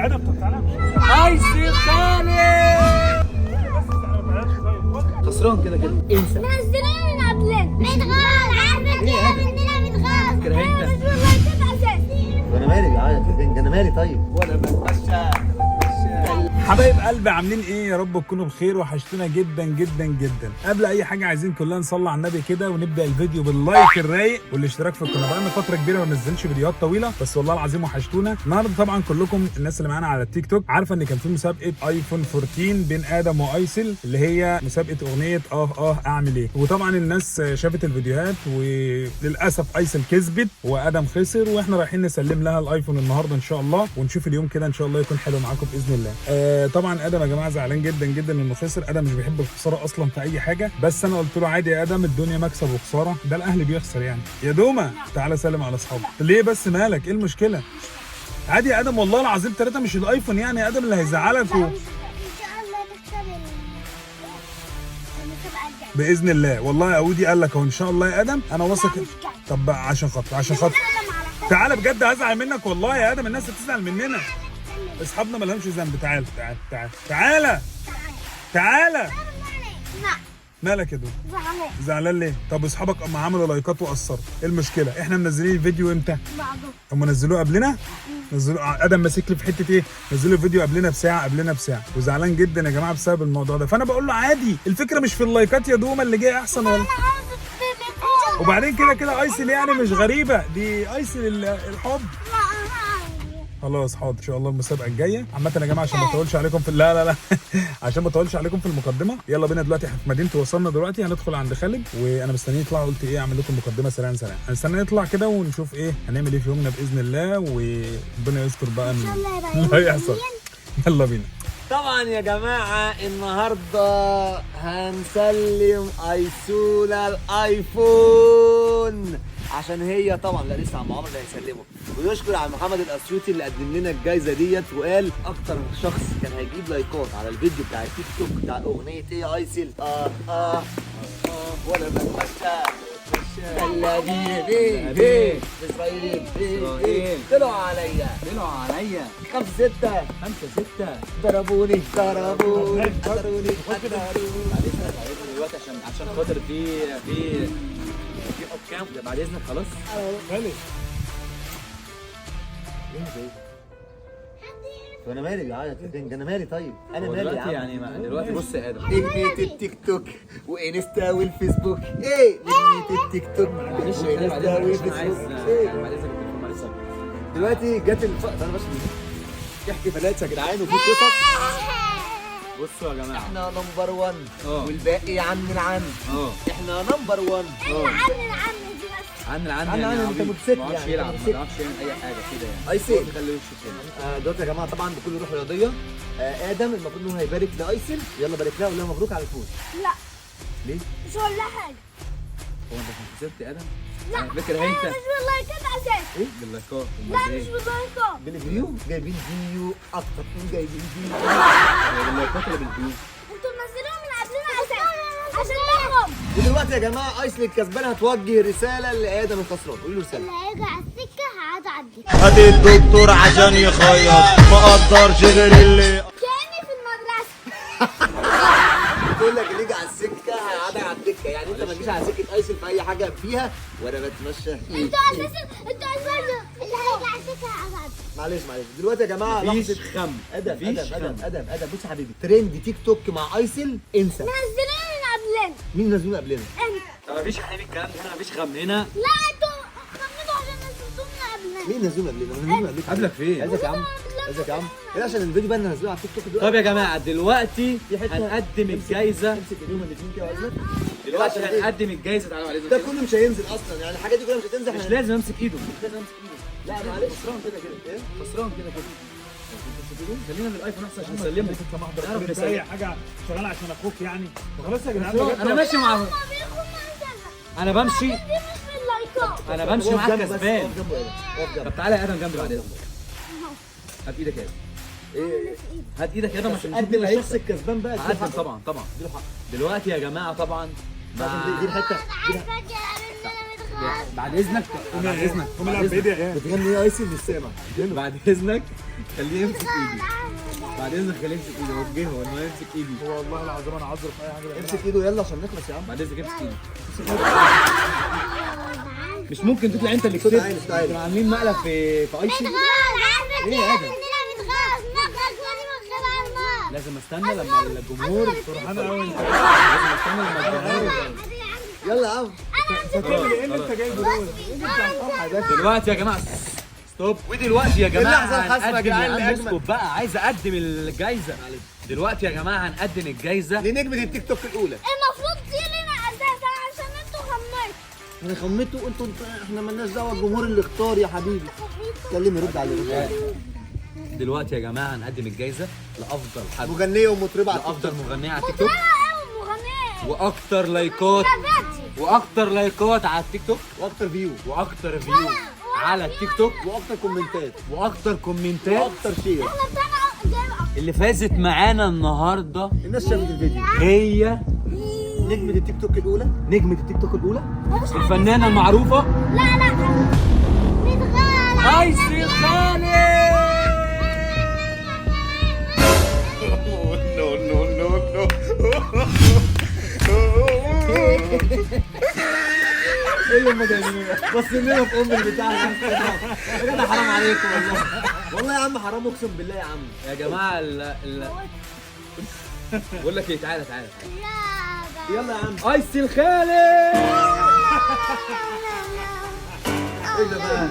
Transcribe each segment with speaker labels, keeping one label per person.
Speaker 1: ادم طب تعالى.
Speaker 2: ايسل خالد خسران كده كده، انسى.
Speaker 3: نزلونا من قبلنا بنغاز، عارفه كده مننا بنغاز.
Speaker 2: كده انت.
Speaker 3: انا مش باللايكات اساسي.
Speaker 4: انا مالي يا انا مالي طيب.
Speaker 2: وانا بتمشى.
Speaker 1: حبايب قلبي عاملين ايه؟ يا رب تكونوا بخير، وحشتونا جدا جدا جدا. قبل اي حاجة عايزين كلنا نصلي على النبي كده ونبدا الفيديو بال like الرايق والاشتراك في القناة. بقالنا فترة كبيرة ما بنزلش فيديوهات طويلة، بس والله العظيم وحشتونا. النهارده طبعا كلكم الناس اللي معانا على التيك توك عارفه ان كان في مسابقة ايفون 14 بين ادم وايسل، اللي هي مسابقة اغنية اعمل ايه. وطبعا الناس شافت الفيديوهات وللاسف ايسل كسبت وادم خسر، واحنا رايحين نسلم لها الايفون النهارده ان شاء الله، ونشوف اليوم كده ان شاء الله يكون حلو معاكم باذن الله. طبعا ادم يا جماعة زعلان جدا جدا انه خسر. ادم مش بيحب الخسارة اصلا في اي حاجة، بس انا قلت له عادي يا ادم، الدنيا مكسب وخسارة، ده الاهلي بيخسر يعني. يا دومه تعالى سلم على اصحابك. ليه بس مالك؟ ايه المشكلة؟ عادي يا ادم والله العظيم ثلاثة مش الايفون يعني يا ادم اللي هيزعلك
Speaker 3: ان شاء الله نكسب المسابقة الجاية
Speaker 1: باذن الله. والله يا اودي قال لك اهو ان شاء الله يا ادم، انا واثق.
Speaker 3: لا، مش جاي.
Speaker 1: طب عشان خاطر، عشان خاطر تعالى بجد هزعل منك والله يا ادم، الناس هتزعل مننا، اصحابنا ما لهمش ذنب. تعالى تعالى تعالى تعالى تعالى.
Speaker 3: لا
Speaker 1: مالك يا دوم؟
Speaker 3: زعلان.
Speaker 1: زعلان ليه؟ طب اصحابك اما عملوا لايكات وقصروا، ايه المشكلة؟ احنا منزلين الفيديو امتى؟
Speaker 3: بعده
Speaker 1: هم نزلوه قبلنا؟ نزلوه ادم ماسك لي في حتة ايه؟ نزلوا الفيديو قبلنا بساعة، قبلنا بساعة، وزعلان جدا يا جماعة بسبب الموضوع ده. فانا بقول له عادي، الفكرة مش في اللايكات يا دومه، اللي جاي احسن ولا.
Speaker 3: انا عاوز التليفون.
Speaker 1: وبعدين كده كده ايسل يعني مش غريبة، دي ايسل الحب.
Speaker 3: لا انا عاوز.
Speaker 1: خلاص حاضر ان شاء الله المسابقة الجاية. عامة يا جماعة عشان ما اطولش عليكم في لا لا لا عشان ما اطولش عليكم في المقدمة، يلا بينا دلوقتي احنا في مدينتي، وصلنا دلوقتي هندخل عند خالد وانا مستنيه يطلع. قلت ايه اعمل لكم مقدمه سريعا سريعا، هنستنى نطلع كده ونشوف ايه هنعمل ايه في يومنا باذن الله، وربنا يستر بقى
Speaker 3: ان شاء الله يبقى
Speaker 1: اللي
Speaker 3: يوم
Speaker 1: هيحصل.
Speaker 3: جميل.
Speaker 1: يلا بينا.
Speaker 4: طبعا يا جماعة النهارده هنسلم ايسولا الايفون، عشان هي طبعا لا لسه عم عمرو اللي هيسلمه. ونشكر عم محمد الاسيوطي اللي قدم لنا الجايزة ديت، وقال اكتر شخص كان هيجيب لايكات على الفيديو بتاع التيك توك بتاع اغنية ايه ايسل اه اه اه وانا بتمشى تل ابيب اسرائيل
Speaker 2: إسرائيل.
Speaker 4: طلعوا عليا
Speaker 2: طلعوا عليا
Speaker 4: 5 6
Speaker 2: 5 6
Speaker 4: ضربوني ضربوني قدروني قدروني.
Speaker 2: بعد اذنك بعد اذنك دلوقتي عشان خاطر في في حكام، بعد اذنك خلاص.
Speaker 1: خالد
Speaker 4: انا مالي بيعيط يا انا مالي طيب، انا
Speaker 2: هو
Speaker 4: مالي يا
Speaker 2: دلوقتي
Speaker 4: عم.
Speaker 2: يعني دلوقتي بص يا ادم،
Speaker 4: نجمة التيك توك وانستا والفيسبوك، ايه نجمة التيك توك
Speaker 2: معلش خلي بعد
Speaker 4: وانستا
Speaker 2: اذنك عشان عايز
Speaker 4: والفيسبوك ايه.
Speaker 2: بعد اذنك التليفون معلش.
Speaker 4: دلوقتي جت انا بس في احتفالات يا جدعان وفي قصص.
Speaker 2: بصوا يا جماعة
Speaker 4: احنا number 1 والباقي عن العم. احنا number 1.
Speaker 3: عن العم دي بس.
Speaker 2: عن العن
Speaker 4: عن
Speaker 2: يعني
Speaker 4: العن، انت
Speaker 2: عبيط.
Speaker 4: موتوسيكل
Speaker 2: ما بيعرفش
Speaker 4: يعني،
Speaker 2: يلعب، ما
Speaker 4: موتوسيكل.
Speaker 2: بيعرفش يعمل اي حاجة كده يعني.
Speaker 4: ايسل.
Speaker 2: خلي وشه كده.
Speaker 4: دلوقتي يا جماعة طبعا بكل روح رياضية، ادم المفروض انه هيبارك لايسل. يلا بارك لها وقول لها مبروك على الفوز.
Speaker 3: لا
Speaker 4: ليه؟
Speaker 3: مش هقول لها حاجة.
Speaker 2: هو انت كنت خسرت يا ادم؟
Speaker 3: لا
Speaker 2: على فكرة
Speaker 3: انا
Speaker 2: انت
Speaker 3: مش باللايكات اساسي.
Speaker 4: ايه؟
Speaker 2: باللايكات.
Speaker 3: لا
Speaker 2: امال
Speaker 3: مش
Speaker 2: ايه؟
Speaker 3: باللايكات.
Speaker 4: بال view جايبين view اكتر من جايبين view.
Speaker 2: هي باللايكات ولا بال view؟
Speaker 3: انتوا منزلوها من قبلنا اساسا عشان نخرج.
Speaker 4: ودلوقتي يا جماعة ايسل الكسبانه هتوجه رسالة لادم الخسران، قول له رسالة.
Speaker 3: اللي هيجي على السكة هقعد اعدي
Speaker 5: هات الدكتور عشان يخيط، ما قدرش غير اللي
Speaker 3: كاني في المدرسة.
Speaker 4: بتقول لك اللي يجي على السكة هيقعدها على الدكة، يعني انت ما تجيش على سكة ايسل في اي حاجة فيها وانا بتمشى.
Speaker 3: انتوا اساسا انتوا اساسا اللي هيجي على السكة هقعد اعدي.
Speaker 4: معلش معلش دلوقتي يا جماعة
Speaker 2: مفيش
Speaker 4: لحظة
Speaker 2: خم.
Speaker 4: ادم
Speaker 2: مفيش
Speaker 4: ادم ادم
Speaker 2: خم.
Speaker 4: ادم ادم بص يا حبيبي، ترند تيك توك مع ايسل انسى.
Speaker 3: منزلوها من قبلنا.
Speaker 4: مين نزلوه قبلنا؟
Speaker 3: انت.
Speaker 2: طب مفيش حبيبي الكلام ده هنا، مفيش خم هنا.
Speaker 3: لا انتوا خمنتوا عشان نزلتوه من قبلنا.
Speaker 4: مين نزلوه قبلنا؟ نزلوه قبلنا.
Speaker 2: قبلك فين؟
Speaker 4: عايزك يا عم، عايزك يا عم ايه عشان الفيديو بقى اللي نزلوه على التيك توك دلوقتي.
Speaker 2: طب يا جماعة دلوقتي
Speaker 4: في حتة-
Speaker 2: هنقدم الجايزة.
Speaker 4: امسك ايديهم الاثنين كده وعايزك
Speaker 2: دلوقتي
Speaker 4: عشان إيه؟
Speaker 2: هنقدم الجايزة. تعالوا على
Speaker 4: ده
Speaker 2: اذنك.
Speaker 4: كله مش هينزل اصلا، يعني الحاجات دي كلها مش هتنزل.
Speaker 2: مش لازم امسك ايده، مش لازم امسك ايده.
Speaker 4: لا معلش
Speaker 2: خسران كده كده.
Speaker 4: ايه؟
Speaker 2: خسران كده كده. خلينا بالايفون احسن عشان نسلمه.
Speaker 1: انت محضر
Speaker 2: نعرف
Speaker 1: انت
Speaker 2: نسلم.
Speaker 1: اي حاجة شغالة عشان اخوك يعني. خلاص يا جدعان بجد.
Speaker 2: انا ماشي مع
Speaker 3: هما بيخموا
Speaker 2: انا بمشي
Speaker 3: دي مش باللايكات.
Speaker 2: انا بمشي
Speaker 4: اقف
Speaker 2: معاك
Speaker 4: جنبه بس،
Speaker 2: كسبان.
Speaker 4: اقف جنبه يا ادم، اقف جنبه.
Speaker 2: طب تعالى يا ادم جنبي بعد اذنك. هات ايدك يا ادم.
Speaker 4: ايه
Speaker 2: هات ايدك يا ادم عشان نشوف
Speaker 4: قدم
Speaker 2: مين اللي
Speaker 4: الشخص
Speaker 2: هيكسب.
Speaker 4: الكسبان بقى اديله
Speaker 2: هقدم
Speaker 4: حقه.
Speaker 2: طبعا طبعا.
Speaker 4: اديله حقه.
Speaker 2: دلوقتي يا جماعة طبعا
Speaker 4: عشان دي
Speaker 2: مع
Speaker 4: الحتة
Speaker 3: عارفه يا مننا
Speaker 2: بعد اذنك، بعد اذنك،
Speaker 1: قوم العب بايدي يا عيال.
Speaker 4: بتغني ايه ايسل؟ مش سامع.
Speaker 2: بعد اذنك خليه يمسك ايدي، بعد اذنك خليه يمسك ايدي، وجهه ان هو يمسك ايدي.
Speaker 1: والله العظيم انا عذر في اي حاجة.
Speaker 4: امسك ايده يلا عشان نخلص يا عم.
Speaker 2: بعد اذنك امسك ايدي. مش ممكن تطلع انت اللي كسبت. كانوا عاملين مقلب في ايسي.
Speaker 3: عارفه كده مننا بتغاظ مغص وانا مغص على النار.
Speaker 2: لازم استنى لما الجمهور
Speaker 1: فرحان قوي انت.
Speaker 2: لازم استنى لما الجمهور.
Speaker 4: يلا يا عم.
Speaker 1: هتعمل ايه اللي انت جايبه دول؟
Speaker 2: دلوقتي يا جماعة ستوب. ودلوقتي يا جماعة
Speaker 4: اللحظة الحاسمة يا
Speaker 2: هنقدم
Speaker 4: جدعان
Speaker 2: يا عم،
Speaker 4: لأجمل.
Speaker 2: اسكت بقى، عايز اقدم الجايزة. دلوقتي يا جماعة هنقدم الجايزة
Speaker 4: لنجمه التيك توك الاولى.
Speaker 3: المفروض دي لنا اساسا عشان انتوا خمرتوا.
Speaker 4: احنا خميتوا انتوا، احنا مالناش دعوه، الجمهور اللي اختار يا حبيبي. كلمني، رد عليه.
Speaker 2: دلوقتي يا جماعة هنقدم الجايزة لافضل حد،
Speaker 4: مغنيه ومطربه على التيك
Speaker 2: لافضل
Speaker 4: توك.
Speaker 2: مغنيه على التيك توك،
Speaker 3: مغنية
Speaker 2: واكتر لايكات، واكتر لايكات على التيك توك،
Speaker 4: واكتر view،
Speaker 2: واكتر view على التيك توك،
Speaker 4: واكتر كومنتات،
Speaker 2: واكتر كومنتات،
Speaker 4: واكتر share.
Speaker 2: اللي فازت معانا النهارده
Speaker 4: الناس شافت الفيديو.
Speaker 2: هي
Speaker 4: نجمه التيك توك الاولى،
Speaker 2: نجمه التيك توك الاولى، الفنانة المعروفة
Speaker 3: لا لا بتغال
Speaker 2: ايسي خالد.
Speaker 5: no no no no.
Speaker 4: ايه اللي هم جايبينه ده؟ باصين لنا في ام البتاع. يا جدع حرام عليكم والله. والله يا عم حرام، اقسم بالله يا عم.
Speaker 2: يا جماعة ال بقول لك ايه، تعالى تعالى
Speaker 4: يلا يا عم.
Speaker 2: ايسي الخالد.
Speaker 4: ايه ده بقى؟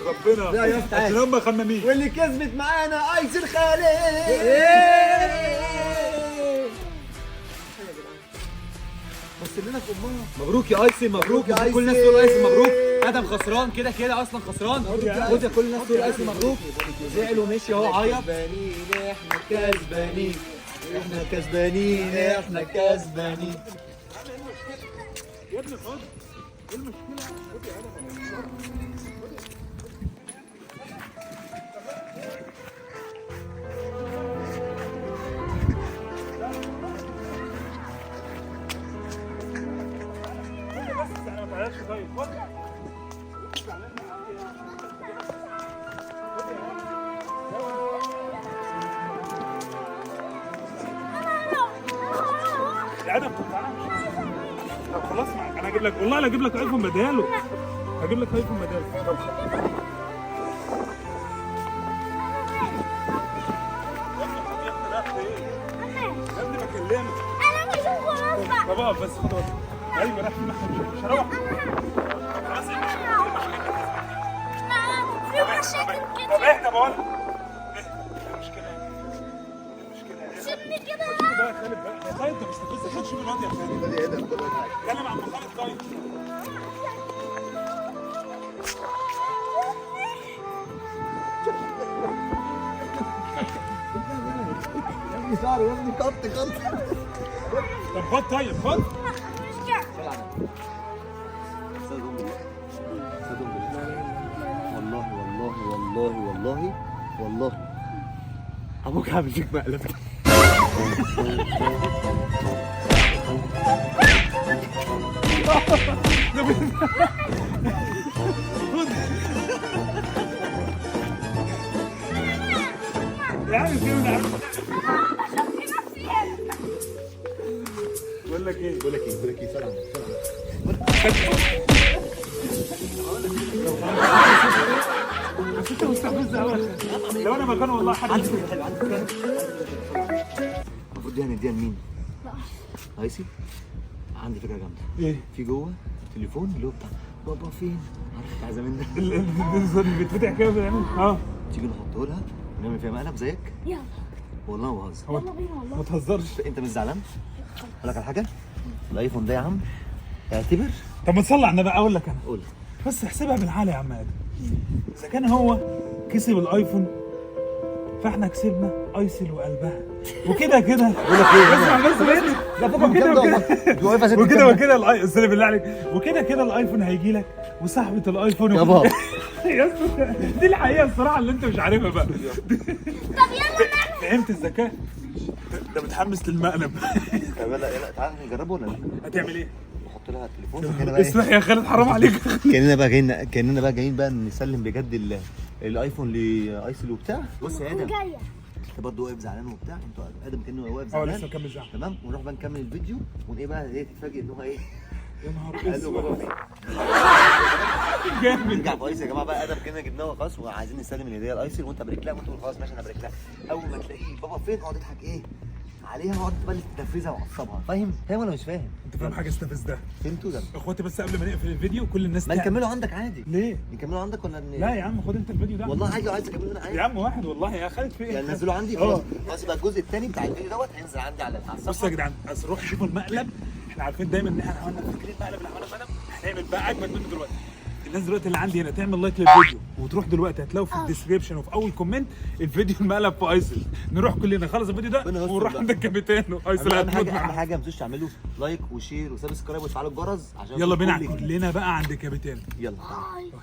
Speaker 1: ربنا
Speaker 4: لا يا اسطى،
Speaker 1: عشان هم خمامين.
Speaker 4: واللي كسبت معانا ايسل خالد. بص لنا في امها.
Speaker 2: مبروك يا ايسي، مبروك
Speaker 4: يا
Speaker 2: كل الناس
Speaker 4: أيسي.
Speaker 2: تقول ايسي مبروك. ادم خسران كده كده اصلا خسران.
Speaker 4: خد
Speaker 2: خد يا كل الناس تقول ايسي مبروك. زعل ومشي اهو، عيط.
Speaker 4: كسبانين احنا، كسبانين احنا، كسبانين احنا، كسبانين.
Speaker 1: يا ابني خد، ايه المشكلة؟ خد يا ادم. بس انا ما تعيطش. طيب خد. يا ادم طب تعالى. طب خلاص معاك، انا هجيب لك، والله لا اجيب لك ايفون بداله، هجيب لك ايفون بداله. طب يا ابني بكلمك.
Speaker 3: انا مش خلاص بقى.
Speaker 1: طب اقف بس، خد وقتك. ايوه راح مش هروح. خلاص
Speaker 3: في مشاكل
Speaker 1: طب
Speaker 3: كتير.
Speaker 1: اهدى بقول لك. ايه المشكلة؟ ايه المشكلة؟
Speaker 3: سيبني كده.
Speaker 1: شوف بقى يا خالد بقى، يا خالد انت مستفز. خد شوف الواد يا خالد.
Speaker 4: يا ادم خد حاجة.
Speaker 1: اتكلم عن خالد. طيب
Speaker 4: يا ابني شعري يا ابني، قط قط.
Speaker 1: طب خد، طيب خد.
Speaker 4: صدق بالله، صدق بالله، والله والله والله والله والله
Speaker 2: ابوك عامل فيك مقلب.
Speaker 1: يا عم سيبني يا عم. بقول لك ايه،
Speaker 4: بقول لك ايه، بقول لك ايه، سلام سلام.
Speaker 1: بس انت مستفز قوي. لو انا مكانه والله حد.
Speaker 4: عندي فكرة حلوة، عندي فكرة. المفروض دي هنديها لمين؟ ايسي. عندي فكرة جامدة.
Speaker 1: ايه؟
Speaker 4: في جوه تليفون اللي هو بتاع بابا فين، عارف بتاع زمان ده.
Speaker 1: اللي بيتفتح كده بيعمل
Speaker 4: تيجي نحطه لها ونعمل فيها مقلب زيك.
Speaker 3: يلا
Speaker 4: والله ما بهزر.
Speaker 3: يلا بينا والله.
Speaker 1: ما تهزرش.
Speaker 4: انت مش زعلان؟ اقول لك على حاجة، الايفون ده يا عم اعتبر.
Speaker 1: طب ما تصلي على النبي. اقول لك انا،
Speaker 4: قول.
Speaker 1: بس احسبها بالعقل يا عم ادم. اذا كان هو كسب الايفون فاحنا كسبنا ايسل وقلبها وكده كده.
Speaker 4: بقول لك ايه،
Speaker 1: اسمع بس بس.
Speaker 4: لا فوق من
Speaker 1: وكده
Speaker 4: الكلام ده
Speaker 1: وكده.
Speaker 4: والله. دي واقفة ست
Speaker 1: وكده
Speaker 4: الكلام ده.
Speaker 1: وكده استنى بالله عليك. وكده كده الايفون هيجي لك وصاحبة الايفون
Speaker 4: يا بابا.
Speaker 1: يا اسطى دي الحقيقة الصراحة اللي انت مش عارفها بقى.
Speaker 3: طب يلا نعمل.
Speaker 1: فهمت الذكاء ده؟ متحمس للمقلب.
Speaker 4: طب يلا يلا تعالى نجربه ولا لا؟
Speaker 1: هتعمل ايه؟
Speaker 4: نحط قلت لها على التليفون. فكان بقى
Speaker 1: اسمع يا خالد، حرام عليك.
Speaker 4: كاننا بقى جايين نسلم بجد الايفون لايسل وبتاع. بص يا ادم،
Speaker 3: جاية.
Speaker 4: انت برضه واقف زعلان وبتاع، انتوا ادم كانه واقف
Speaker 1: اه
Speaker 4: زعلان.
Speaker 1: لسه مكمل زعل.
Speaker 4: تمام، ونروح بقى نكمل الفيديو ون ايه بقى، ايه تتفاجئ ان هو ايه.
Speaker 1: يا نهار
Speaker 4: قال له
Speaker 1: اسود.
Speaker 4: بابا فين؟
Speaker 1: جامد.
Speaker 4: نرجع في ايسل يا جماعة بقى، ادم كده جبناه خلاص وعايزين نسلم الهدية لايسل، وانت بارك لها وانت تقول خلاص ماشي انا بارك لها. اول ما تلاقيه بابا فين اقعد اضحك ايه عليها، واقعد بقى تنفذها وعصبها. فاهم؟ فاهم ولا مش فاهم؟
Speaker 1: انت فاهم حاجه؟ استفز ده.
Speaker 4: فهمتوا ده؟
Speaker 1: اخواتي بس قبل ما نقفل الفيديو كل الناس
Speaker 4: ما نكمله عندك عادي.
Speaker 1: ليه؟
Speaker 4: نكمله عندك ولا
Speaker 1: لا يا عم، خد انت الفيديو ده.
Speaker 4: والله عادي، لو عايز اكمله انا عادي.
Speaker 1: يا عم واحد والله يا خالد، في ايه؟
Speaker 4: يعني نزله عندي خلاص. خلاص يبقى الجزء الثاني بتاع الفيديو دوت هينزل عندي على الصفحه.
Speaker 1: بصوا يا جدعان، بس روحوا شوفوا المقلب. احنا عارفين دايما ان احنا عملنا، فاكرين المقلب اللي عملناه في ادم؟ هنعمل بقى اجمد منه دلوقتي. الناس دلوقتي اللي عندي هنا تعمل like للفيديو وتروح دلوقتي هتلاقوا في ال description وفي اول comment الفيديو المقلب في ايسل. نروح كلنا نخلص الفيديو ده
Speaker 4: ربنا يستر
Speaker 1: ونروح
Speaker 4: بقى.
Speaker 1: عند الكابيتانو. ايسل
Speaker 4: اهم
Speaker 1: هتموت
Speaker 4: حاجه، اهم
Speaker 1: معاه.
Speaker 4: حاجة ما تنسوش تعملوا like و share و subscribe وتفعلوا الجرس عشان
Speaker 1: يلا بينا
Speaker 4: كل جديد.
Speaker 1: كلنا بقى عند الكابيتانو.
Speaker 4: يلا.
Speaker 3: bye.